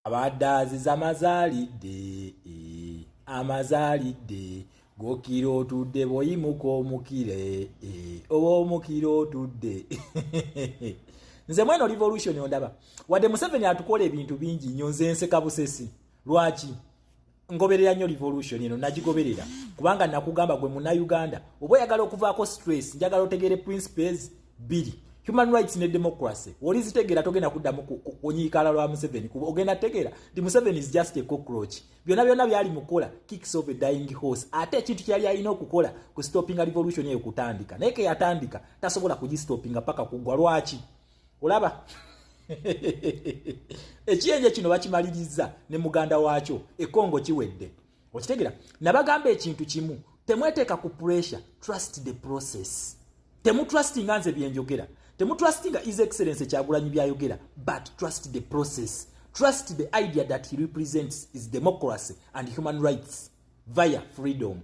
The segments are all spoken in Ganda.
Abadde aziza amazaalidde, eh, amazaalidde gokira otudde bw'oyimuka omukire, eh, oba omukira otudde. Nze mweno revolution ondaba wadde Museveni atukola ebintu bingi nnyo, nze nseka busesi. Lwaki ngoberera nnyo revolution eno? Nagigoberera kubanga nakugamba gwe Munnayuganda oba oyagala okuvaako stress, njagala otegere principles bbiri, human rights ne democracy. Olizitegeera, togenda kuddamu kunyiikala lwa Museveni. Ogenda tegeera nti Museveni is just a cockroach. Byonna byonna byali mukola kicks of a dying horse. Ate ekintu kyeyali alina okukola ku stoppinga revolution eyo kutandika, naye keyatandika tasobola kugistopinga paka kuggwa. Lwaki olaba ekiyenje kino bakimaliriza ne muganda waakyo ekongo kiwedde? Okitegera, nabagamba ekintu kimu: temweteeka ku pressure, trust the process. Temutrustinga nze byenjogera, temutrustinga His Excellence Kyagulanyi byayogera, but trust the process. Trust the idea that he represents is democracy and human rights via freedom.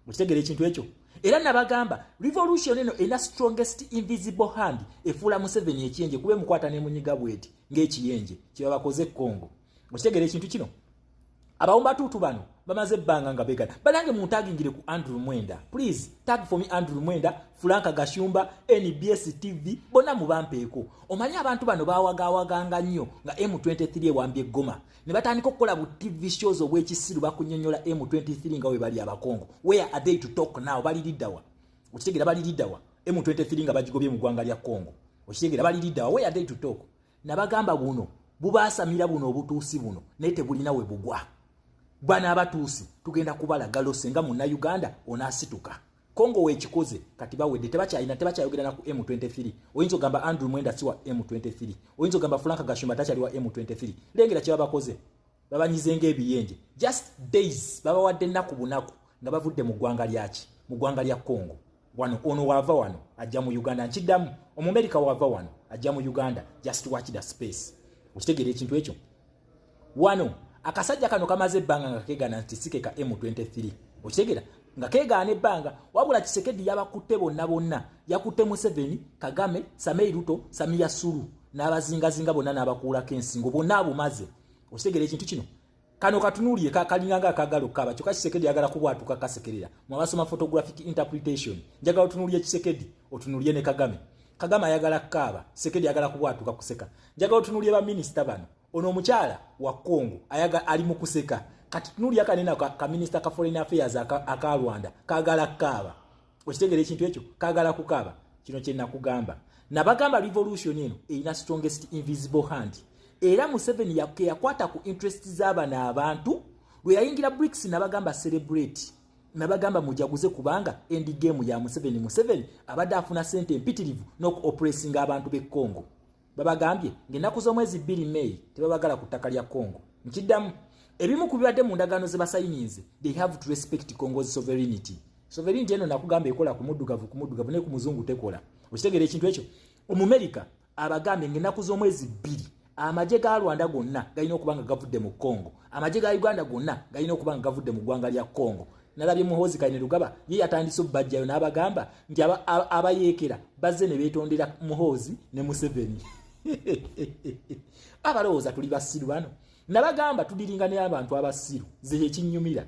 Okitegera ekintu ekyo? Era nabagamba revolution eno erina strongest invisible hand efuula Museveni ekiyenje, kuba emukwata nemunyiga bweti ng'ekiyenje kyebabakoze Congo. Okitegera ekintu kino? Abawumbatuutu bano bamaze ebbanga nga begana. Banange, muntagingire ku Andrew Mwenda. Please tag for me Andrew Mwenda, Franka Gashumba, NBS TV, bonna mubampeeko. Omanyi abantu bano bawagawaganga nnyo nga M23 ewambye Goma, ne batandika okukola bu TV shows obwekisiru, bakunyonyola M23 nga we bali Abakongo. Where are they to talk now? Baliriddawa? Okitegera, baliriddawa M23 nga bagigobye mu ggwanga lya Congo? Okitegera, baliriddawa? Where are they to talk? Nabagamba buno bubaasamira buno obutuusi buno, naye tebulina we bugwa. Bano abatuusi tugenda kubalaga lose nga Munnayuganda onaasituka. Kongo wekikoze kati bawedde, tebakyalina, tebakyayogera na ku M23. Oyinza ogamba Andrew Mwenda si wa M23, oyinza ogamba Frank Gashumba takyali wa M23. Lengera kyebabakoze, babanyize ng'ebiyenje. Just days, babawadde ennaku bunaku nga bavudde mu ggwanga lyaki, mu ggwanga lya Congo. Wano ono waava wano ajja mu Uganda. Nkiddamu, Omumerika waava wano ajja mu Uganda. Just watch the space. Okitegeera ekintu ekyo? Wano akasajja kano kamaze ebbanga nga kegaana nti si ke ka M23. Okitegeera, nga kegaana ebbanga. Wabula Tshisekedi yabakutte bonna bonna, yakutte Museveni, Kagame, Samoei Ruto, Samia Suluhu, n'abazingazinga bonna n'abakuulako ensingo bonna abumaze. Okitegeera ekintu kino? Kano katunuulire, kalinga nga akagalo kaba, kyokka Tshisekedi ayagala kubwatuka kasekerera. Mwabasoma photographic interpretation, njagala otunuulire Tshisekedi, otunuulire ne Kagame. Kagame ayagala kukaaba, Tshisekedi ayagala kubwatuka kuseka. Njagala otunuulire baminisita bano. Ono omukyala wa Congo ayaga ali mu kuseka. Kati tunuulira kanene ka minisita ka foreign affairs aka Rwanda, kagala kukaaba. Okitegeera ekintu ekyo? Kagala kukaaba. Kino kye nakugamba, nabagamba revolution eno erina strongest invisible hand. Era Museveni yakwata ku interest z'abano abantu lwe yayingira BRICS. Nabagamba celebrate, nabagamba mujaguze, kubanga end game ya Museveni. Museveni abadde afuna sente empitirivu n'okuoppressinga abantu b'e Congo. Babagambye ng'ennaku z'omwezi 2 May tebabagala ku ttaka lya Congo. Nkiddamu, ebimu ku bibadde mu ndagaano ze basayininze, they have to respect Congo's sovereignty. Sovereignty eno nakugamba ekola ku muddugavu, ku muddugavu, naye ku muzungu tekola. Okitegeera ekintu ekyo? Omumerika abagambye ng'ennaku z'omwezi 2 amagye ga Rwanda gonna galina okuba nga gavudde mu Congo, amagye ga Uganda gonna galina okuba nga gavudde mu ggwanga lya Congo. Nalabye Muhoozi Kainerugaba ye yatandise obbajjayo n'abagamba nti abayeekera bazze ne beetondera Muhoozi ne Museveni. Abalowooza tuli basiru bano. Nabagamba tudiringa n'abantu abasiru. Ze ekinyumira,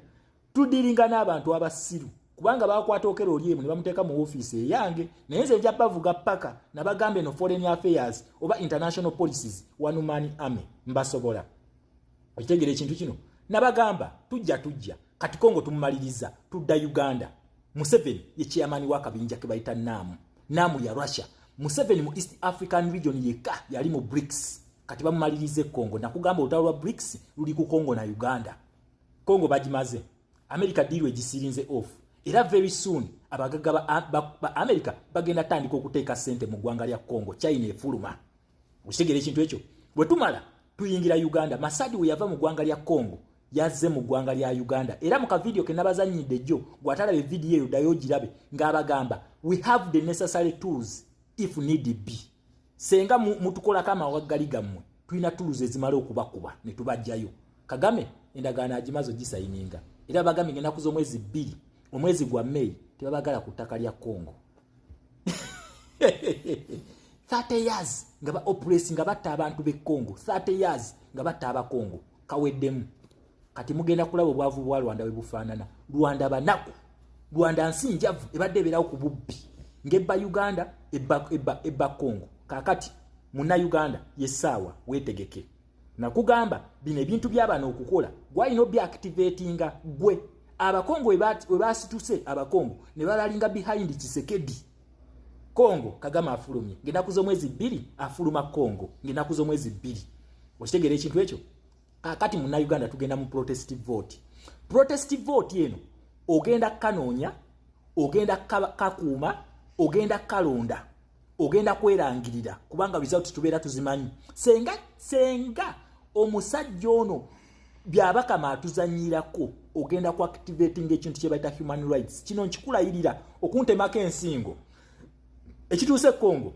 tudiringa n'abantu abasiru, kubanga bakwata Okello Oryem ne bamuteeka mu ofiisi eyange, naye nze nja bavuga paka. Nabagamba eno foreign affairs oba international policies, one man army, mbasobola. Okitegeera ekintu kino? Nabagamba tujja, tujja. Kati Kongo tumumaliriza, tudda Uganda. Museveni ye chairman w'akabinja ke bayita NAM. NAM ya Russia. Museveni mu East African region yekka yali mu BRICS. Kati bamumaliriza e Congo. Nakugamba olutalo lwa BRICS luli ku Congo na Uganda. Congo bagimaze, America deal egisirinze off, era very soon abagagga ba America bagenda tandika okuteeka sente mu ggwanga lya Congo. China efuluma. Okitegeera ekintu ekyo? Bwe tumala tuyingira Uganda. Masadi we yava mu ggwanga lya Congo, yazze mu ggwanga lya Uganda. Era mu kavidiyo ke nabazannyidde jjo, gwatalaba evidiyo eyo ddayo ogirabe, ng'abagamba we have the necessary tools if need be. Senga mutukolako amawaggali gammwe, tulina tools ezimala okubakuba ne tubajjayo. Kagame endagaano agimaze ogisayininga, era bagambye ng'ennaku z'omwezi 2 omwezi gwa May tebabagala ku ttaka lya Congo. 30 years nga ba oppress, nga batta abantu b'e Congo, 30 years nga batta Abakongo. Kaweddemu. Kati mugenda kulaba obwavu bwa Rwanda bwe bufaanana. Rwanda banaku, Rwanda nsi njavu, ebadde ebeerawo ku bubbi ng'ebba Uganda, ebba, ebba, ebba Congo. Kaakati Munnayuganda, yessaawa weetegeke. Nakugamba bino ebintu byabano okukola gwalina obyactivatinga gwe. Abakongo we basituse, Abakongo ne balalinga behind Tshisekedi. Kongo Kagame afulumye ng'ennaku z'omwezi 2, afuluma Kongo ng'ennaku z'omwezi 2. Okitegeera ekintu ekyo? Kakati Munnayuganda, tugenda mu protest vote. Protest vote eno ogenda kanoonya, ogenda kakuuma, ogenda kalonda, ogenda kwerangirira, kubanga result tubeera tuzimanyi. Senga omusajja ono Byabakama atuzanyirako, ogenda ku activating ekintu kye bayita human rights. Kino nkikulayirira okuntemako ensingo, ekituuse Congo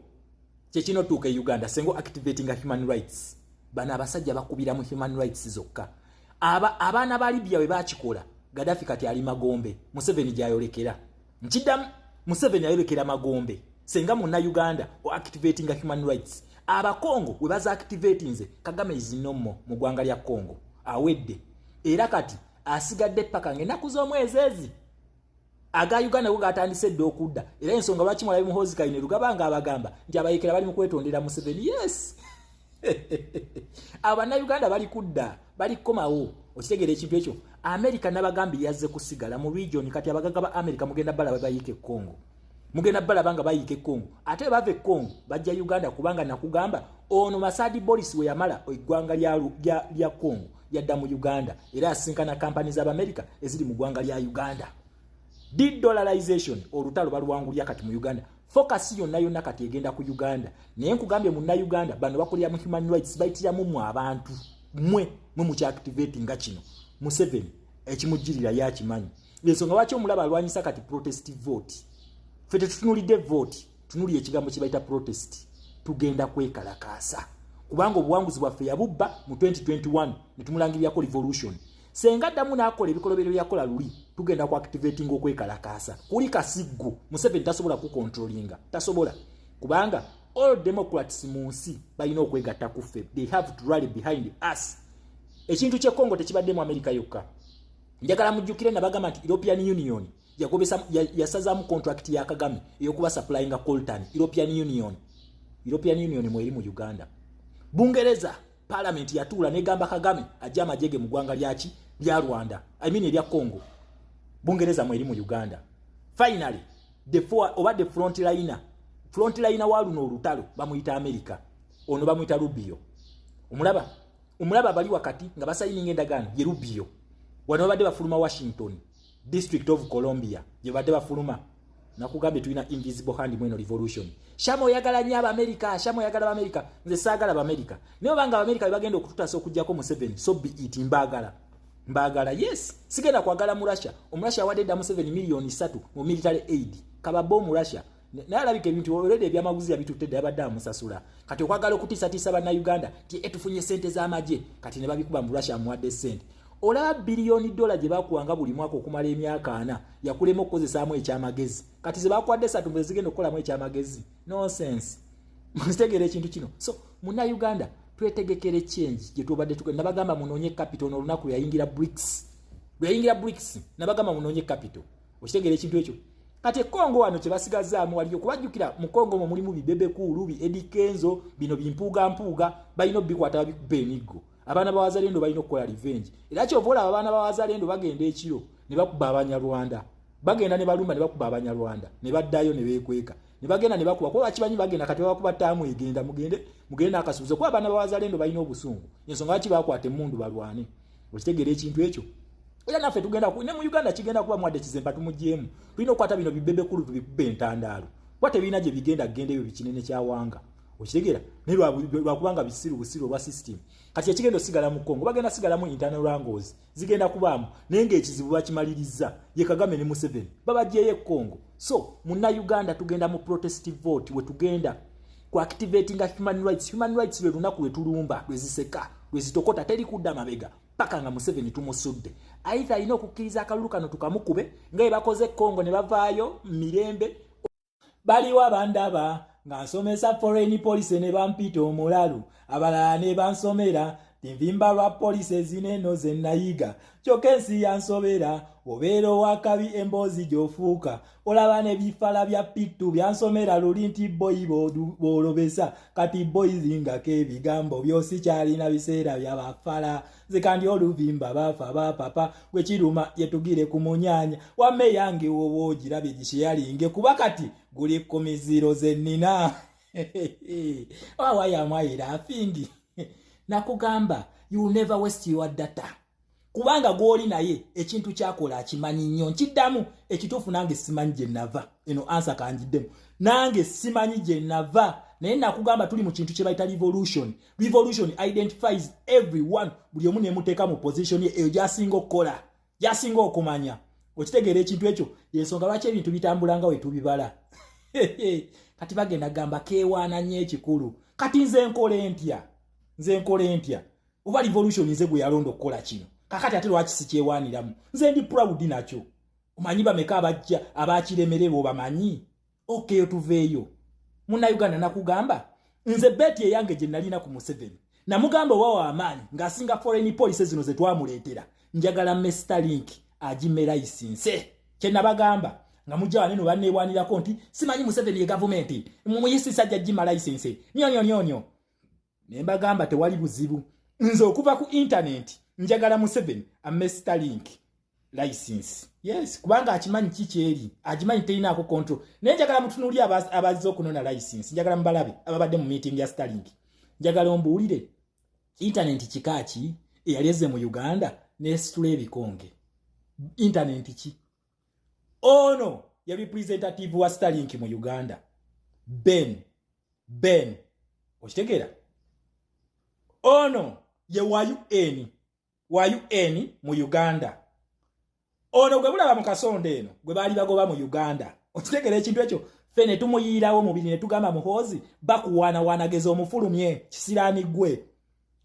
kyekino tuuka e Uganda senga activating human rights. Bano abasajja bakubira mu human rights zokka. Abaana ba Libya bwe bakikola, Gaddafi kati ali magombe, Museveni gyayolekera. Nkiddamu, Museveni ayolekera magombe senga Munnayuganda o activating human rights. Abakongo we baza activatinze, Kagame is no more mu ggwanga lya Congo, awedde. Era kati asigadde paka ngaennaku z'omwezi ezi aga Uganda go gatandise dda okudda. Era ensonga lwaki mwalabi Muhoozi Kainerugaba nga abagamba nti abayekera bali mu kwetondera Museveni. Yes, Abannayuganda bali kudda, bali kukomawo. Okitegeera ekintu ekyo? America nabagambye yazze kusigala mu region. Kati abagaga ba America mugenda balaba bayiika e Congo, mugenda balaba nga bayiika e Congo. Ate bava e Congo bajja Uganda, kubanga nakugamba ono Massad Boulos we yamala eggwanga lya Congo yadda mu Uganda, era yasinkana kampani z'Abamerika eziri mu ggwanga lya Uganda. De-dollarization, olutalo baluwangulya kati mu Uganda. Focus yonna yonna kati egenda ku Uganda. Naye nkugambye Munnayuganda, bano bakolera mu human rights, bayitiramu mu abantu. Mwe mwe mukyactivate nga kino Museveni ekimujjirira yakimanyi. Ensonga lwaki omulaba alwanyisa kati protest vote. Ffe tetutunulidde vote, tunulire ekigambo kye bayita protest. Tugenda kwekalakaasa kubanga obuwanguzi bwaffe yabubba mu 2021 ne tumulangirirako revolution. Senga ddamu n'akola ebikolobero byakola luli, tugenda ku activating okwekalakaasa kuli kasiggu. Museveni tasobola kucontrolinga, tasobola, kubanga all democrats mu nsi balina okwegatta ku ffe. They have to rally behind us. Ekintu ky'e Congo tekibadde mu Amerika yokka. Njagala mujjukire nabagamba nti European Union yasazaamu contract ya Kagame ey'okuba supplyinga coltan. European Union, European Union mweri mu Uganda. Bungereza parliament yatuula negamba Kagame ajja amajege mu ggwanga lyaki lya Rwanda, I mean erya Congo. Bungereza mweri mu Uganda. Finally the four, oba the front liner, front liner wa luno olutalo bamuyita America, ono bamuyita Rubio. Omulaba, omulaba bali wakati nga basayininga endagaano ye Rubio. Wano babadde bafuluma Washington, District of Columbia gye badde bafuluma. Nakugambye tulina invisible hand mweno revolution. Shama oyagala nnyo Abamerika, Shama oyagala Abamerika. Nze saagala Abamerika, naye obanga Abamerika bebagenda okututaasa okugjako Museveni, so be it. Mbaagala, mbaagala, yes. Sigenda kwagala mu Russia. Omurussia awadde dda Museveni miliyoni 3 mu military aid. Kababba Omurussia, naye alabika ebintu olwedde ebyamaguzi yabitutte dda, yabadde amusasula. Kati okwagala okutiisatiisa Bannayuganda ti etufunye sente z'amagye, kati ne babikuba mu Russia amuwadde sente. Olaba biliyoni dola gye bakuwanga buli mwaka okumala emyaka 40, yakulema okukozesaamu ekyamagezi. Kati ze bakuwadde 3 mbe zigenda okukolamu ekyamagezi? Nonsense. Mukitegeera ekintu kino? So Munnayuganda, twetegekere change gye tubadde. Nabagamba munoonye capital. N'olunaku lwe yayingira BRICS, lwe yayingira BRICS, nabagamba munoonye capital. Okitegeera ekintu ekyo? Kati ekongo wano kye basigazaamu waliyo kubajjukira mu Kongo omwo mulimu bi Bebe Cool, bi Eddy Kenzo, bino bimpuuga mpuuga balina obikwata babikuba emiggo. Abaana bawazalendo balina okukola revenge. Era kyova olaba abaana bawazalendo bagenda ekiro ne bakuba Abanyarwanda, bagenda ne balumba ne bakuba Abanyarwanda ne baddayo ne beekweka, ne bagenda ne bakuba, kuba bakimanyi bagenda. Kati babakuba taamu egenda, mugende, mugende n'akasuubizo, kuba abaana bawazalendo balina obusungu. Ensonga lwaki bakwata emmundu balwane. Okitegeera ekintu ekyo? Era naffe tugenda ne mu Uganda kigenda kuba mwadde kizempa tumugyemu. Tulina okukwata bino bi Bebe Cool tubikube entandaalo, kuba tebirina gye bigenda kugenda. Ebyo bikinene kyawanga, okitegeera? Naye lwakubanga bisiru busiru obwa system. Kati ekigenda osigala mu Congo, bagenda sigalamu internal wrangles zigenda kubaamu, naye ngaekizibu bakimaliriza ye Kagame ne Museveni babagyeyo e Congo. So Munnayuganda, tugenda mu protest vote, we tugenda ku activatinga human rights. Human rights lwe lunaku lwe tulumba, lwe ziseka, lwe zitokota, teri kudda mabega paka nga Museveni tumusudde. Aitha alina okukkiriza akalulu kano tukamukube nga bwe bakoze Congo ne bavaayo mirembe. Baliwo abandaba nga nsomesa foreign policy ne bampita omulalu, abalala ne bansomera. Tinvimba lwa poliisi ezineno ze nayiga, kyokka ensi yansobera. Obeera owakabi, emboozi gy'ofuuka olaba n'ebifala bya pittu byansomera luli nti boyi boolobesa. Kati boyi zingako ebigambo byosi kyalina biseera byabafala. Nze kandi oluvimba bafa bapapa gwe kiruma yetugire ku munyanya wamme yange woba ogirabye gisheyalinge, kuba kati guli ku miziro ze nnina. Wawayamwayira afingi. Nakugamba, you never waste your data, kubanga gw'oli naye ekintu kyakola akimanyi nnyo. Nkiddamu, ekituufu nange simanyi gye nava. Eno answer kangiddemu, nange simanyi gye nava, naye nakugamba tuli mu kintu kye bayita revolution. Revolution identifies everyone, buli omu nemuteeka mu position ye eyo gy'asinga okukola, gy'asinga okumanya. Okitegeera ekintu ekyo? Yensonga lwaki ebintu bitambula nga we tubibala. Kati bagenda gamba keewaana nnyo ekikulu. Kati nze nkola entya? Nze nkola entya? Oba revolution nze gwe yalonda okukola kino, kakati ate lwaki sikyewaaniramu? Nze ndi proud nakyo. Omanyi bameka abajja abakiremererwa? Obamanyi? Okeyo tuveeyo. Munnayuganda, nakugamba nze bet eyange gye nalina ku Museveni, namugamba owa w'amaanyi ng'asinga foreign policy zino ze twamuleetera, njagala me Starlink agime license. Kye nabagamba nga mujja waneno banneewanirako nti simanyi Museveni ye gavumenti mumuyisisa ajja gima license nyonyonyonyo. Ne mbagamba tewali buzibu, nze okuva ku internet njagala Museveni amme Starlink license. Yes, kubanga akimanyi kikyeri, agimanyi terinaako control. Naye njagala mutunuuli abazze okunona license, njagala mubalabe ababadde mu meeting ya Starlink. Njagala ombuulire internet kika ki eyali ezze mu Uganda nesitula ebikonge? Internet ki? Ono ye representative wa Starlink mu Uganda, Ben. Ben, okitegeera? Ono ye wa UN mu Uganda. Ono gwe bulaba mu kasonda eno gwe baali bagoba mu Uganda. Okitegeera ekintu ekyo? Ffe ne tumuyiirawo mubiri ne tugamba, "Muhoozi, bakuwaanawaana, geza omufulumye kisiraani gwe."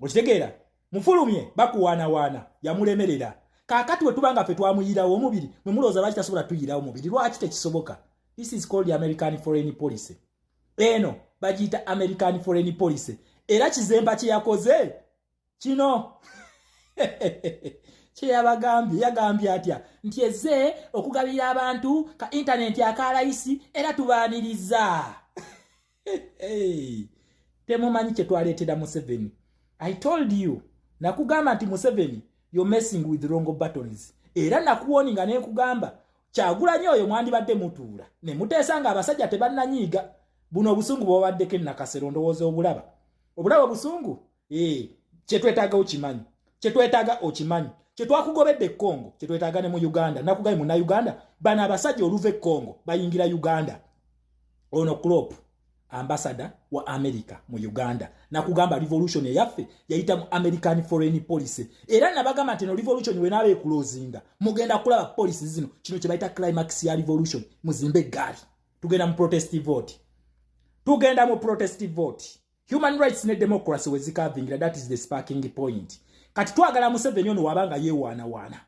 Okitegeera? Mufulumye, bakuwaanawaana. Yamulemerera. Kaakati we tuba nga ffe twamuyiirawo omubiri, mwe mulowooza lwaki tasobola tuyirawo mubiri? Lwaki tekisoboka? This is called the American foreign policy. Eno bagiyita American foreign policy. Era Kizemba kye yakoze kino kyeyabagambye, yagambye atya? Nti ezze okugabirira abantu ka intaneti akalayisi era tubaaniriza. Temumanyi kyetwaleetera Museveni. I told you, nakugamba nti Museveni, you're messing with wrong buttons. Era nakuwoninga nenkugamba Kyagulanyi oyo mwandibadde mutuula ne muteesa nga abasajja tebannanyiiga. Buno obusungu bwabaddeko ennakasero, ndowooza obulaba, obulaba obusungu. Kyetwetaaga okimanyi, kyetwetaaga okimanyi, kyetwakugobedde e Congo, kyetwetaaga ne mu Uganda. Nakugambye Munnayuganda, bano abasajja oluva e Congo bayingira Uganda. Ono Crop, ambassador wa America mu Uganda. Nakugamba revolution eyaffe yayita mu American foreign policy. Era nabagamba nti no revolution wenaaba ekulozinga, mugenda kulaba policy zino. Kino kye bayita climax ya revolution. Muzimbe eggaali, tugenda mu protest vote, tugenda mu protest vote. Human rights ne democracy wezikavingira, that is the sparking point. Kati twagala Museveni ono wabanga yewaanawaana,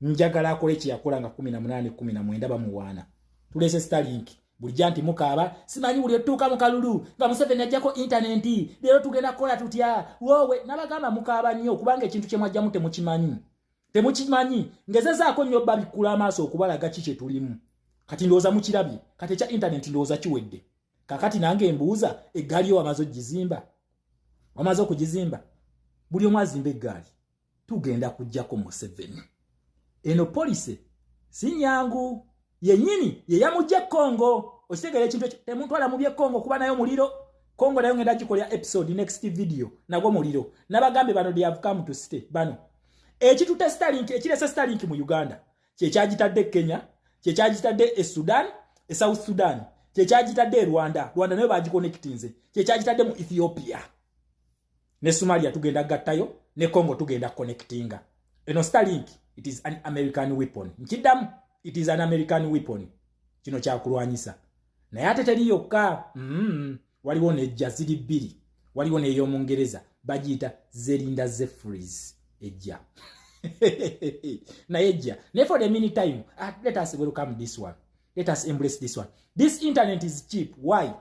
njagala akole kyeyakola nga 18 19 bamuwaana. Tulese Starlink bulijja nti mukaaba simanyi buli otuuka mu kalulu nga Museveni ajjako intaneti. Leero tugenda kukola tutya? Woowe, nabagamba mukaaba nnyo kubanga ekintu kye mwajjamu temukimanyi, temukimanyi. Ngezezaako nnyo babikkula amaaso okubalaga ki kye tulimu. Kati ndowooza mukirabye. Kati ekya intaneti ndowooza kiwedde. Kakati nange mbuuza, eggaali yo wamaze ogizimba? Wamaze okugizimba? Buli omu azimba eggaali, tugenda kujjako Museveni. Eno policy si nyangu, yennyini ye yamujja Kongo. Okitegeera ekintu ekyo? Temuntwala mu by'Ekongo kuba nayo muliro. Kongo nayo ngenda gikolera episode next video, nagwo muliro. Nabagambye bano, they have come to stay. Bano ekitute Starlink, ekirese Starlink mu Uganda, kyekyagitadde Kenya, kyekyagitadde e Sudan, e South Sudan, kyekyagitadde e Rwanda. Rwanda nayo bagiconnectinze. Kyekyagitadde mu Ethiopia ne Somalia, tugenda gattayo ne Congo, tugenda connectinga. Eno Starlink, it is an American weapon. Nkiddamu, it is an American weapon. Kino kyakulwanyisa, naye ate teri yokka. Waliwo nejja ziri bbiri, waliwo n'ey'omungereza bagiyita Zerinda Zefries, ejja naye ejja. Naye for the meantime, let us welcome this one, let us embrace this one. This internet is cheap. Why?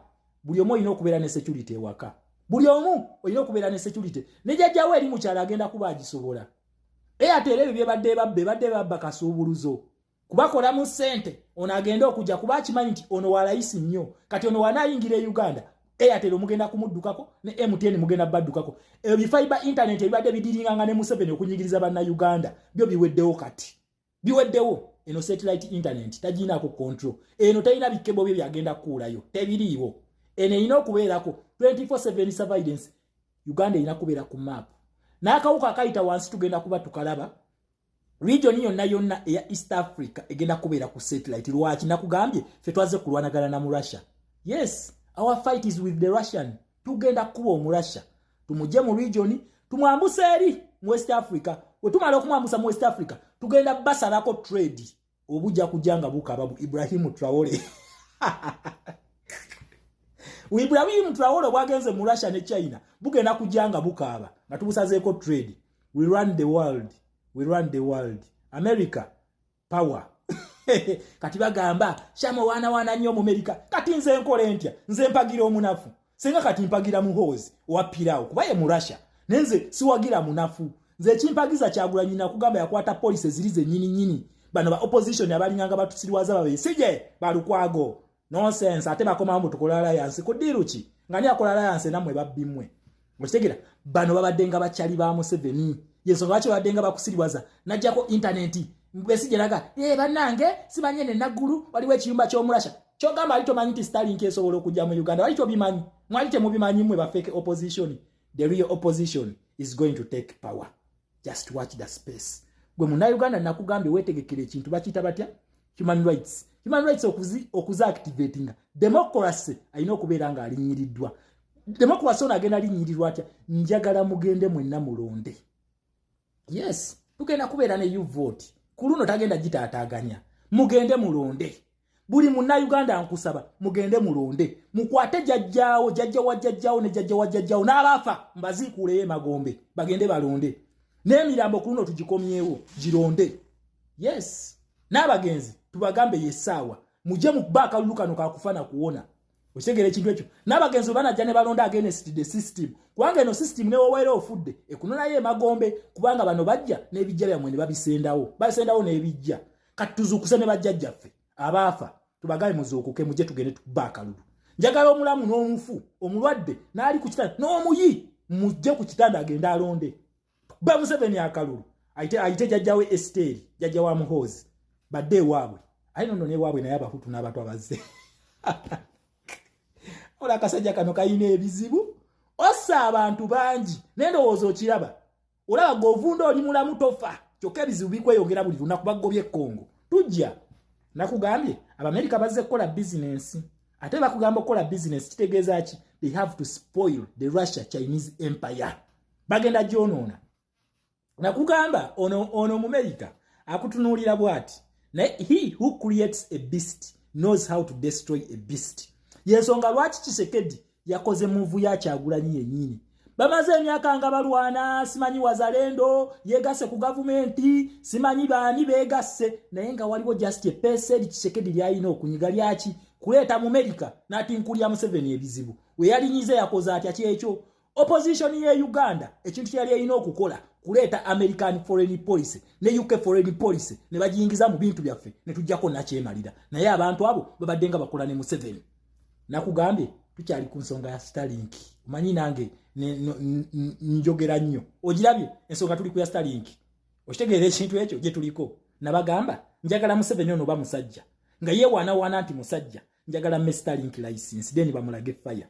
Buli omu olina okubeera ne security ewaka. Buli omu olina okubeera ne security. Ne jjajjawo eri mukyalo agenda kuba agisobola. Airtel ebyo byebadde babba, ebadde babba kasuubuluzo. Kubakolamu ssente, ono agenda okujja kuba akimanyi nti ono wa layisi nnyo. Kati ono wanaayingira e Uganda, Airtel mugenda kumuddukako ne MTN mugenda baddukako. Ebyo bi fiber internet ebibadde bidiringanga ne Museveni okunyigiriza bannayuganda byo biweddewo kati. Biweddewo. Eno satellite internet tagiinaako control. Eno talina bikebo bye byagenda kukuulayo, tebiriiwo. Eno erina okubeerako 24/7 surveillance. Uganda erina kubeera ku map. N'akawuka akayita wansi tugenda kuba tukalaba. Region yonna yonna eya East Africa egenda kubeera ku satellite. Lwaki nakugambye ffe twazze kulwanagana na mu Russia? Yes, our fight is with the Russian. Tugenda kukuba omurussia tumugye mu region, tumwambuse eri mu West Africa. We tumala okumwambusa mu West Africa, tugenda basalako trade obujja kujja nga bukaba bu Ibrahim Traore. Ibrahim Traore bwagenze mu Russia ne China, bugenda kujja nga bukaaba nga tubusazeeko trade. We run the world, we run the world. America power. Kati bagamba Shama wana wana nnyo mu America. Kati nze nkola ntya? Nze mpagira omunafu. Senga kati mpagira Muhoozi owa Pirao kuba ye mu Russia, nenze siwagira munafu. Nze ekimpagiza Kyagulanyi, nakugamba yakwata policy eziri zennyini nnyini. Bano ba opposition abalinganga batusiriwaza, Babesigye, Balukwago, nonsense. Ate bakomawo mbu tukola alliance ku deal ki? Nga ni akola alliance nammwe babbimwe? Okitegera, bano babadde nga bakyali ba Museveni, yensonga lwaki babadde nga bakusiriwaza. Najjako intaneti Besigye naga e bannange simanye ne Naggulu waliwo ekiyumba ky'omurasha. Kyogamba ali tomanyi nti Starlink esobola okujja mu Uganda? Wali tobimanyi? Mwali temubimanyi mmwe ba fake opposition? The real opposition is going to take power. Just watch the space. Gwe munnayuganda, nakugambye weetegekera ekintu bakiyita batya? Human rights. Human rights okuza activatinga democracy, alina okubeera ng'alinnyiriddwa. Democracy ono agenda linnyirirwa atya? Njagala mugende mwenna mulonde. Yes, tugenda kubeera ne uvote ku luno, tagenda gitaataaganya. Mugende mulonde. Buli munnayuganda nkusaba mugende mulonde, mukwate jjajjaawo, jjajja wa jjajjaawo ne jjajja wa jjajjaawo n'abaafa mbaziikuuleyo emagombe, bagende balonde. N'emirambo ku luno tugikomyewo gironde. Yes, n'abagenzi tubagambe yessaawa mujje mukuba akalulu kano kakufa na kuwona. Okitegeera ekintu ekyo? N'abagenzi bwe banajja ne balonda against the system, kubanga eno system newoweera ofudde ekunonayo emagombe, kubanga bano bajja n'ebijja byammwe ne babisendawo, babisendawo n'ebijja. Kati tuzuukuse ne bajjajjaffe abaafa, tubagambe muzuukuke mujje tugende tukuba akalulu. Njagala omulamu n'omufu, omulwadde n'ali ku kitanda n'omuyi, mujje ku kitanda agende alonde. Ba Museveni akalulu ayite, ayite jjajjawe Esiteeri, jjajja wa Muhoozi, badde ewaabwe. Aye nono newaabwe naye Abahutu n'abantu abazze. Ola akasajja kano kalina ebizibu, ossa abantu bangi. Naye ndowooza okiraba, olaba gweovunda oli mulamu tofa, kyokka ebizibu bikweyongera buli lunaku. Bagobye Ekkongo, tujja. Nakugambye Abamerika bazze kukola bizinensi. Ate bakugamba okukola bizinensi kitegeeza ki? They have to spoil the Russia Chinese empire, bagenda gyonoona. Nakugamba ono Omumerika akutunuulira bw'ati, naye he who creates a beast knows how to destroy a beast. Yensonga lwaki Tshisekedi yakoze move ya Kyagulanyi yennyini. Bamaze emyaka nga balwana, simanyi Wazalendo yegasse ku gavumenti, simanyi baani begasse, naye nga waliwo just epeesa eri Tshisekedi lyalina okunyiga. Lyaki? Kuleeta mu Merika n'atinkulya Museveni ebizibu. We yalinyize yakoze atya? Kyekyo opposition ye Uganda ekintu kyeyali erina okukola, kuleeta American foreign policy ne UK foreign policy ne bagiyingiza mu bintu byaffe ne tujjako nakyemalira. Naye abantu abo babadde nga bakola ne Museveni. Nakugambye tukyali ku nsonga ya Starlink. Omanyi nange njogera nnyo, ogirabye ensonga tuli ku ya Starlink. Okitegeera ekintu ekyo gye tuliko? Nabagamba njagala Museveni ono oba musajja nga yeewaanawaana nti musajja, njagala me Starlink license, then bamulage fire.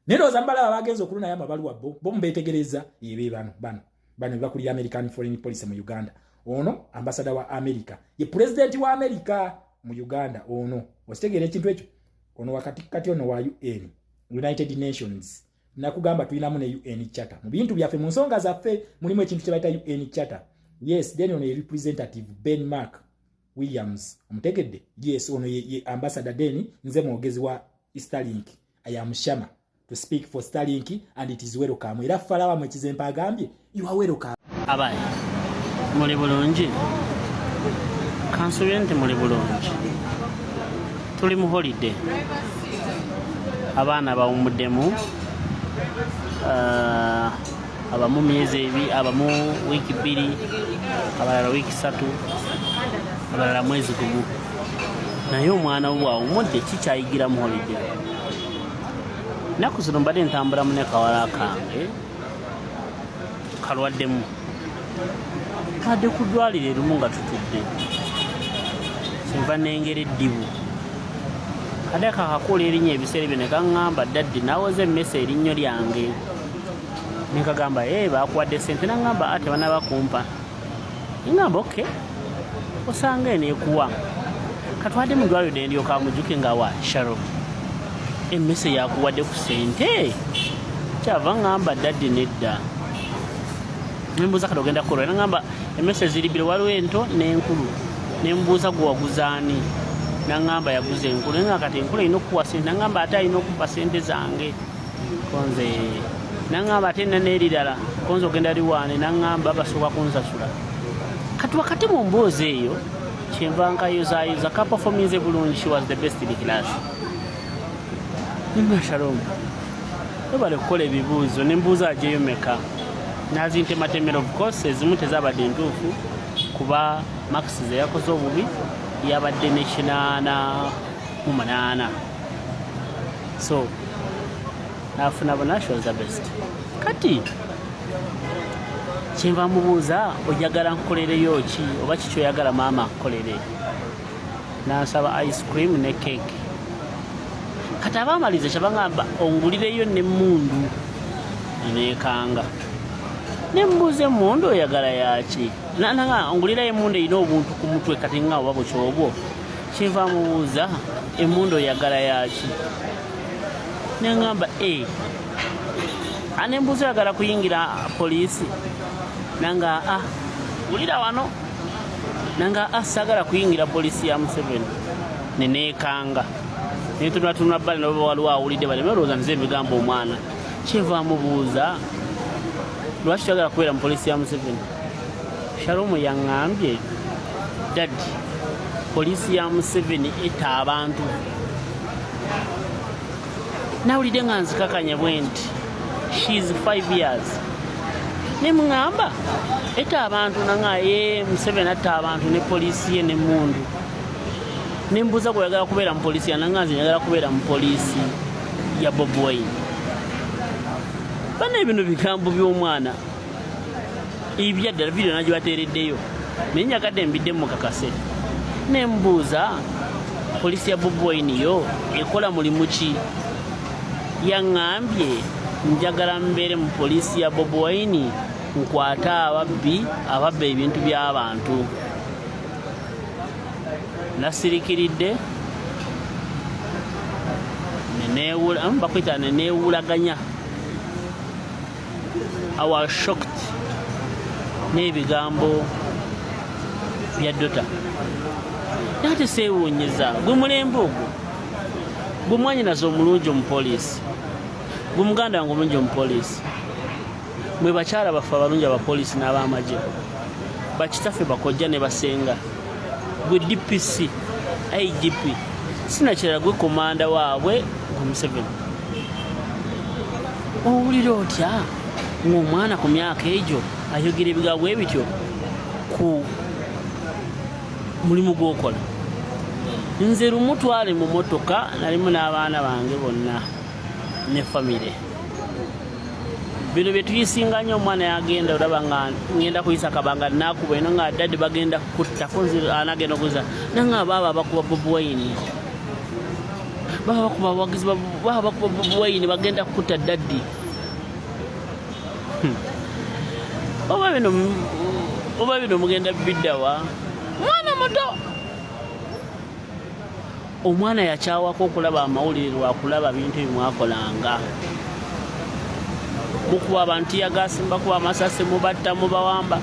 Naye ndowooza mubalaba bagenza okulunayo amabaluwa bo mubeetegereza ebe bano bano bano bebakulira American foreign policy mu Uganda. Ono ambassador wa America, ye pulezidenti wa America mu Uganda ono. Okitegeera ekintu ekyo? Ono wakati kati ono wa UN, United Nations. Nakugamba tulinamu ne UN Charter mu bintu byaffe, mu nsonga zaffe mulimu ekintu kye bayita UN Charter. Yes, then ono ye representative Ben Mark Williams, omutegedde? Yes, ono ye ambassador. Then nze mwogezi wa Starlink. I am Shama to speak for Starlink and it is welcome. Era falawa mwe Kizempa agambye you are welcome. Abaye muli bulungi? Kansuubire nti muli bulungi. Tuli mu holiday, abaana bawumuddemu. Abamu myezi ebi, abamu wiiki 2, abalala wiiki 3, abalala mwezi gumu. Naye omwana wo bwawumudde kikyayigira mu holiday. Ennaku zino mbadde ntambulamu ne kawala kange kalwaddemu, twadde ku ddwaliro erimu nga tutudde, kyenva nengera eddibu kadde kakakuula erinnya ebiseera ebyo ne kaŋŋamba, "Daddy, nawoze emmese erinnyo lyange." Nenkagamba, "E, bakuwadde sente?" Naŋŋamba, "A, tebanaba kumpa." Neŋŋamba, "Okay, osanga eneekuwa." Katwadde mu ddwaliro nendyoka mujjuke nga wa Sharom emmese yakuwadde ku sente. Kyava ŋŋamba, "Daddy, nedda." Nembuuza, "Kati ogenda kukola?" Naŋŋamba, "Emmese ziri bbiri, waliwo ento n'enkulu." Nembuuza, "Gwe waguzaani?" Naŋŋamba yaguza enkulu. Naye nga kati enkulu erina okukuwa sente. Naŋŋamba, "Ate alina okumpa sente zange konze." Naŋŋamba, "Ate nna n'erirala konze ogenda liwaane?" Naŋŋamba, "Basooka kunsasula." Kati wakati mu mboozi eyo kyenva nkayozaayoza kaperforminze bulungi. She was the best in class. Nimba, "Shalom, webale kukola ebibuuzo." Nembuuza, "Ajeyo meka?" Nazintematemera. Of course ezimu tezabadde ntuufu, kuba marks ze yakoze obubi yabadde ne 88, so nafuna bona. She was the best. Kati kyenva mubuuza, "Oyagala nkukolereyo ki, oba kiki oyagala maama akukolere?" Nansaba ice cream ne cake. Kati aba amaliza kyabagamba, "Ongulireyo nemmundu." Neekanga nembuuza, "Emmundu oyagala yaki?" Nanga, "Ongulirayo emmundu erina obuntu ku mutwe." Kati nga oba bukyobwo, kyenva mubuuza, "Emmundu oyagala yaki?" Neŋŋamba, "E." Anembuuza, "Oyagala kuyingira poliisi?" Nanga, "A, wulira wano." Nanga, "A, saagala kuyingira poliisi ya Museveni." Neneekanga netunatunula bbali noba waliwo awulidde baleme olowooza nze ebigambo omwana. Kyenva mubuuza, "Lwaki toyagala kubeera mu poliisi ya Museveni?" Shalomu yaŋŋambye, "Daddy, poliisi ya Museveni etta abantu." Nawulidde nga nzikakanye bwe nti, she's 5 years. Nemuŋŋamba, "Etta abantu?" Nanga, "Ye, Museveni atta abantu ne poliisi ye nemundu." Nembuuza, "Gweyagala kubeera mu poliisi?" Yananga, "Nze njagala kubeera mu poliisi ya Bobi Wine." Bana, bino bigambo by'omwana ebyaddala. Vidiyo nagibateereddeyo, naye njagadde mbidde mukakase. Nembuuza, "Poliisi ya Bobi Wine yo ekola mulimu ki?" Yaŋŋambye, "Njagala mbeere mu poliisi ya Bobi Wine, nkwate ababbi ababba ebintu by'abantu." Nasirikiridde bakwita neneewulaganya. I was shocked n'ebigambo bya daughter, naye ate seewuunyiza. Gwe mulembe ogwo, gwe mwanyinaze omulungi omupoliisi, gwe muganda wange omulungi omupoliisi, mwe bakyala baffe abalungi abapoliisi n'abamagye, bakitaffe, bakojja ne basenga, gwe DPC, IGP, sinakirala gwe komanda waabwe, gwe Museveni, owulira otya ng'omwana ku myaka egyo ayogera ebigambo ebityo ku mulimu gw'okola? Nze lumu twali mu motoka, nalimu n'abaana bange bonna ne famire. Bino bye tuyisinga nnyo. Omwana yagenda olaba nga ngenda kuyisa kabanga, nakuba eno nga, "Daddy, bagenda kutta." Konzi anagenda okuza nanga, "Baaba bakuba Bobi Wine, baba bakuba abawagizi, baba bakuba Bobi Wine, bagenda kutta daddy." Oba bino mugenda biddawa? Mwana muto, omwana yakyawako okulaba amawulire lwakulaba bintu ebimwakolanga. Mukuba abantu teargas, mubakuba amasasi, mubatta, mubawamba.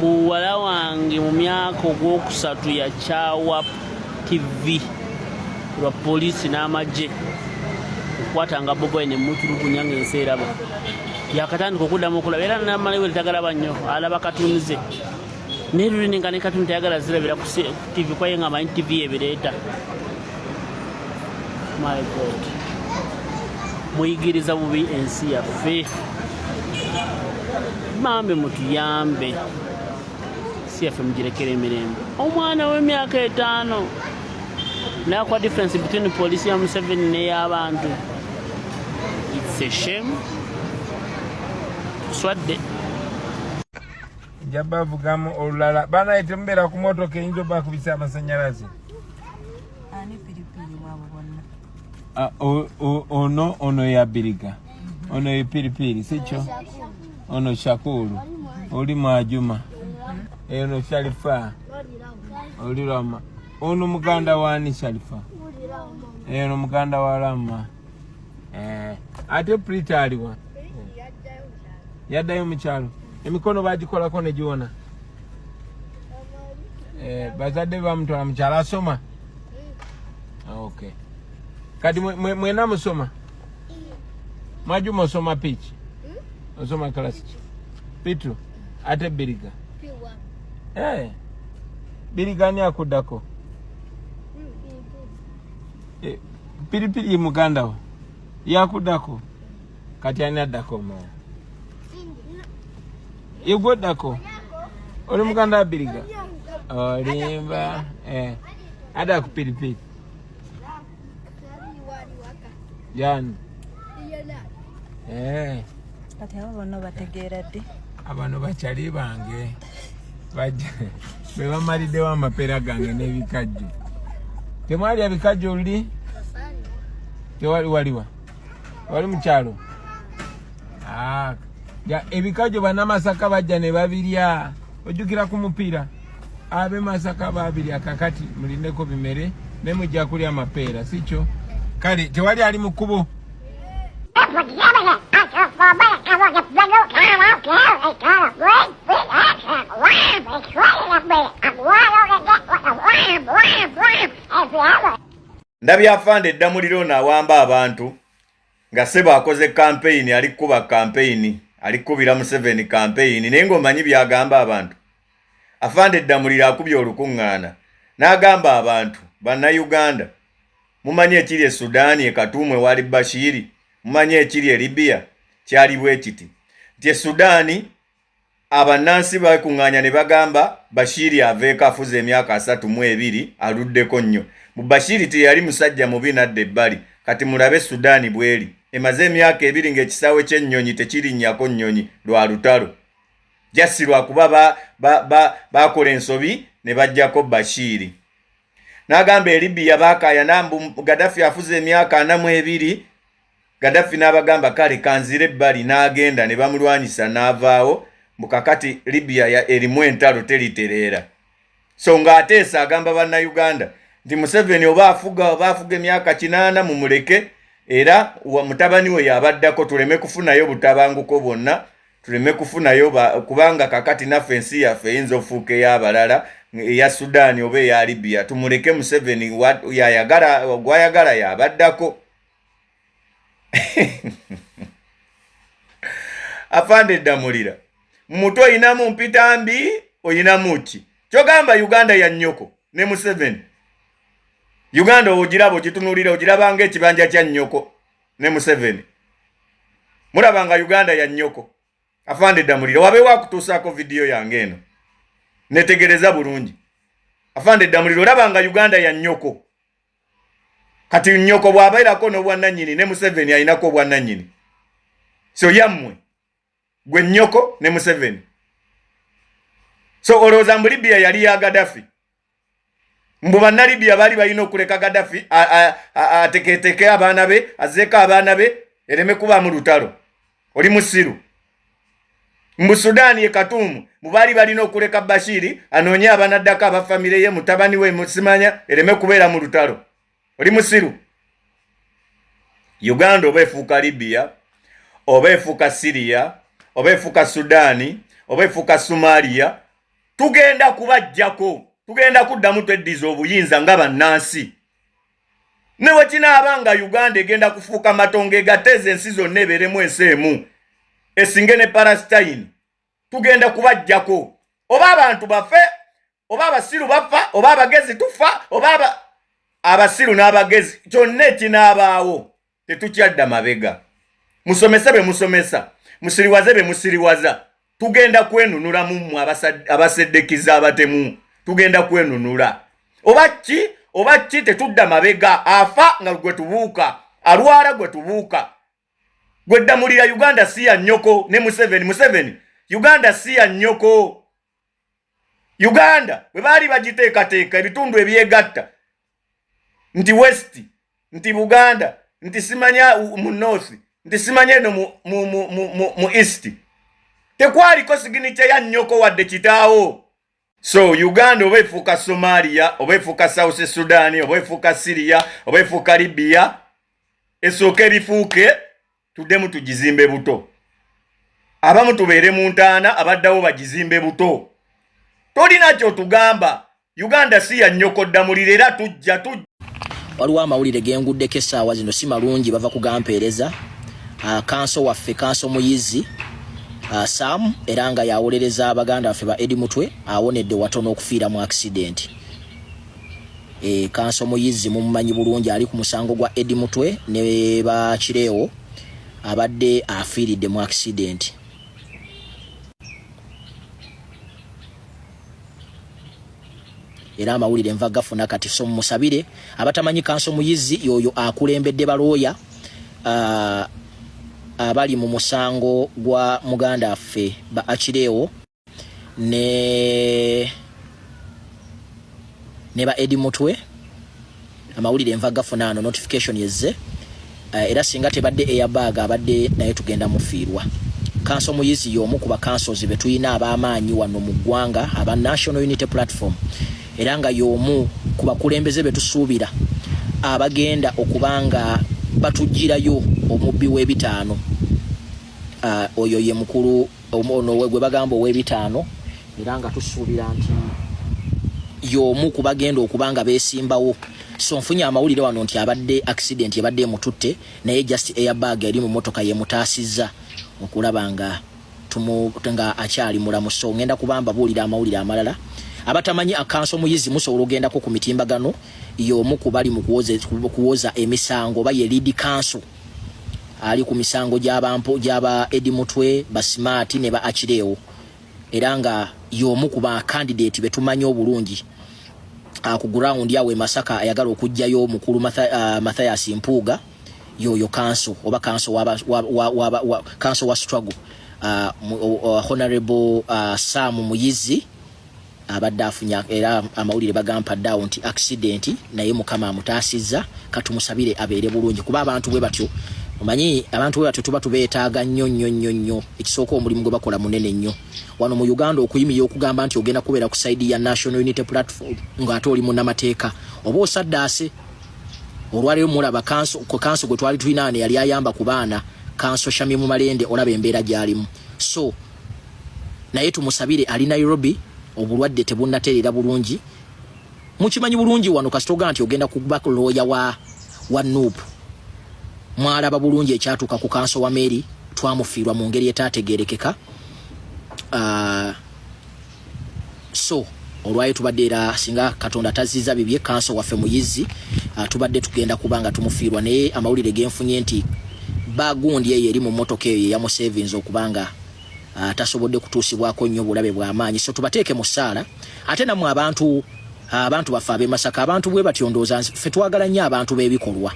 Muwala wange mu myaka ogwokusatu yakyawa TV lwa poliisi n'amagye okukwatanga Bobi Wine nemutulugunya ngaensi eraba. Yakatandika okuddamu okulaba, era namaliwe tagalaba nnyo, alaba katuni ze, naye luli nga ne katuni tayagala zirabira ku TV, kwaye nga amanyi TV ebireeta. My God, Muyigiriza bubi ensi yaffe. Bambi mutuyambe, ensi yaffe mugirekere emirembe. Omwana w'emyaka 5 nakuwa difference between poliisi ya Museveni n'ey'abantu. It's a shame. Tuswadde. Nja bavugamu olulala banaye, temubeera ku motoka eyinza obakubisa amasanyalaze. Ani Piripiri mwabo bonna? Ah, ono yabiriga, ono ye Piripiri, sikyo? Ono Shakuru, oli Mwajuma, ono Shalifa, oli Rama, ono muganda wani Shalifa, ono muganda wa Rama. Ate Prita aliwa? Yaddayo mukyalo, emikono bagikolako negiwona. Bazadde bamutwala mukyalo asoma. Okay, kati mwena musoma? Mwajuma osoma piki, osoma class ki? P2. Ate Biriga? Biriga ani akuddako? Piripiri muganda wo yakuddako. Kati ani addako omulala? Igwe oddako, oli muganda wa Biriga? Olimba. Adda ku Piripiri yani. Kati abo bonna bategeera ddi? Abano bakyali bange, bajja be bamaliddewo amapeera gange n'ebikajjo. Temwalya bikajjo luli? Tewali waliwa wali mukyalo. Ah, ebikajjo Bannamasaka bajja ne babirya. Ojjukira ku mupiira abe Masaka babirya. Kakati mulindeko bimere ne mujja kulya amapeera, sikyo? Kale tewali ali mu kkubo. Ndabye afande Ddamulira ono awamba abantu nga ssebo akoze kampeyini, ali kukuba kampeyini, ali kukubira Museveni kampeyini, naye ng'omanyi by'agamba abantu. Afande Ddamulira akubye olukuŋŋaana n'agamba abantu, Bannayuganda, mumanyi ekiri e Sudaani e Katuumu ewali Bashiri? Mumanyi ekiri e Libya? Kyali bwe kiti nti e Sudaani abannansi bekuŋŋaanya ne bagamba Bashiri aveeko, afuze emyaka 32, aluddeko nnyo. Mu Bashiri teyali musajja mubi nadda ebbali. Kati mulabe Sudaani bweri, emaze emyaka 2 ng'ekisaawe ky'ennyonyi tekirinnyako nnyonyi lwa lutalo, just lwakuba bakola ensobi ne bajjako Bashiri. N'agamba e Libya baakaayana mbu Gaddafi afuze emyaka 42. Gaddafi n'abagamba, kale kanzire ebbali, n'agenda ne bamulwanyisa n'avaawo. Mbu kakati Libya erimu entalo, teritereera. So ng'ateesa agamba Bannayuganda nti Museveni oba afuga emyaka 80, mumuleke, era mutabani we yabaddako, tuleme kufunayo butabanguko bwonna, tuleme kufunayo, kubanga kakati naffe ensi yaffe eyinza ofuuka ey'abalala, eya Sudaani oba eya Libya. Tumuleke Museveni, yayagala gwayagala yabaddako. Afande Ddamulira, mumutwe oyinamu mpitambi, oyinamu ki kyogamba Uganda ya nnyoko ne Museveni? Uganda ogiraba, ogitunulira, ogirabanga ekibanja kya nnyoko ne Museveni? Mulaba nga Uganda ya nnyoko? Afande Ddamulira, wabeewo akutuusaako vidiyo yange eno, netegereza bulungi. Afande Ddamulira, olaba nga Uganda ya nnyoko? Kati nnyoko bw'abeerako n'obwannannyini, ne Museveni alinako obwannannyini, so yammwe, gwe nnyoko ne Museveni. So olowooza mbu Libya yali ya Gaddafi, mbu Bannalibya baali balina okuleka Gaddafi atekeeteke abaana be, azzeeko abaana be, ereme kubaamu lutalo? Oli musiru. Mbu Sudaani e Katuumu mu baali balina okuleka Bashiri anoonye abanaddako abafamire ye, mutabani we, musimanya, ereme kubeera mu lutalo? Oli musiru. Uganda oba efuuka Libya, oba efuuka Siriya, oba efuuka Sudaani, oba efuuka Somalia, tugenda kubajjako, tugenda kuddamu tweddiza obuyinza nga bannansi. Ne wekinaaba nga Uganda egenda kufuuka matongo egateeza ensi zonna, ebeeremu ensi emu esinge ne Palestine, tugenda kubajjako. Oba abantu bafe, oba abasiru bafa, oba abagezi tufa, oba abasiru n'abagezi, kyonna ekinaabaawo, tetukyadda mabega. Musomese be musomesa, musiriwaze be musiriwaza. Tugenda kwenunula mu mmwe abaseddekiza abatemu. Tugenda kwenunula. Oba ki, oba ki, tetudda mabega. Afa nga gwe tubuuka, alwala gwe tubuuka. Gwe Ddamulira, Uganda si ya nnyoko ne Museveni. Museveni, Uganda si ya nnyoko. Uganda bwe baali bagiteekateeka ebitundu ebyegatta nti West, nti Buganda, nti simanya mu North, nti simanya eno mu East, tekwaliko signature ya nnyoko wadde kitaawo. So Uganda oba efuuka Somalia, oba efuuka South Sudan, oba efuuka Syria, oba efuuka Libya, esooka ebifuuke, tuddemu tugizimbe buto. Abamu tubeere mu ntaana, abaddawo bagizimbe buto. Tolina kyotugamba. Uganda si ya nnyoko, Ddamulira, era tujja tujja. Waliwo amawulire genguddeko essaawa zino, si malungi, bava kugampeereza. Kanso waffe, Kanso Muyizi Sam, era nga yawolereza baganda baffe ba Edi Mutwe, awonedde watono okufiira mu accident. Kanso Muyizi mumumanyi bulungi, ali ku musango gwa Edi Mutwe ne bakireewo, abadde afiiridde mu accident. Era amawulire nva gafuna kati, so musabire. Abatamanyi Kanso Muyizi, yoyo akulembedde balooya abali mu musango gwa muganda affe ba Akireewo ne ba Edi Mutwe. Amawulire nva gafuna ano, notification yezze, era singa tebadde airbag abadde naye tugenda mufiirwa. Kanso Muyizi y'omu ku bakansozi be tulina ab'amaanyi wano mu ggwanga aba National Unity Platform, era nga y'omu ku bakulembeze be tusuubira abagenda okuba nga batugirayo omubbi w'ebitaano. Oyo ye mukulu ono gwe bagamba ow'ebitaano, era nga tusuubira nti y'omu ku bagenda okuba nga beesimbawo. So nfunye amawulire wano nti abadde accident ebadde emututte, naye just airbag eri mu motoka yemutaasizza okulaba nga nga akyali mulamu. So ngenda kuba mbabuulira amawulire amalala. Abatamanyi Akanso Muyizi, musobola ogendako ku mitimbagano, y'omu ku bali mu kuwoza emisango, oba ye lead counsel ali ku misango gy'aba Edi Mutwe, ba Smart ne ba Akireewo, era nga y'omu ku ba candidate betumanyi obulungi ku ground awo e Masaka, ayagala okuggyayo mukulu Mathias Mpuuga. Yoyo kanso oba kanso wa kanso wa struggle, Honorable Sam Muyizi abadde afunya, era amawulire bagampadde awo nti accident, naye Mukama amutaasizza. Katumusabire abeere bulungi, kuba abantu bwe batyo, omanyi abantu bwe batyo tuba tubeetaaga nnyo nnyo nnyo nnyo. Ekisooka, omulimu gwe bakola munene nnyo wano mu Uganda. Okuyimirira okugamba nti ogenda kubeera ku side ya National Unity Platform ng'ate oli munnamateeka, oba osaddaase. Olwaleero mulaba kanso gwe twali tulina ne yali ayamba ku baana, Kanso Shamimu Malende, olaba embeera gy'alimu. So naye tumusabire, ali Nairobi, obulwadde tebunnatereera bulungi. Mukimanyi bulungi wano kasitoga nti ogenda kuba looya wa NUP. Mwalaba bulungi ekyatuuka ku kanso wa Mary, twamufiirwa mu ngeri etaategeerekeka. So olwayo tubadde, era singa Katonda taziza bibye kanso waffe Muyizi, tubadde tugenda kuba nga tumufiirwa. Naye amawulire genfunye nti bagundi eyo eri mu mmotoka eyo yeyamusevinze okubanga tasobodde kutuusibwako nnyo bulabe bw'amaanyi. So tubateeke mu ssaala. Ate nammwe abantu baffe ab'e Masaka, abantu bwe batyo ndowooza ffe twagala nnyo abantu b'ebikolwa,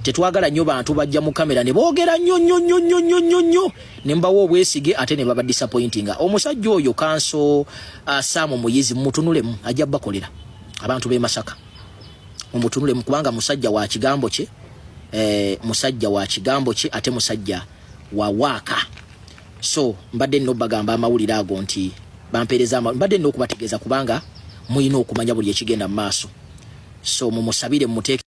tetwagala nnyo bantu bajja mu kamera ne boogera nnyo nnyo nnyo nnyo nnyo nnyo nnyo ne mbawa obwesige ate ne baba disappointinga. Omusajja oyo Kanso Saamu Muyizi mumutunulemu, ajja bakolera. Abantu b'e Masaka mumutunulemu, kubanga musajja wa kigambo kye, musajja wa kigambo kye, ate musajja wa waaka. So mbadde nno bagamba amawulire ago nti bampeereza, mbadde nno okubategeeza kubanga mulina okumanya buli ekigenda mu maaso. So mumusabire, mumuteeke.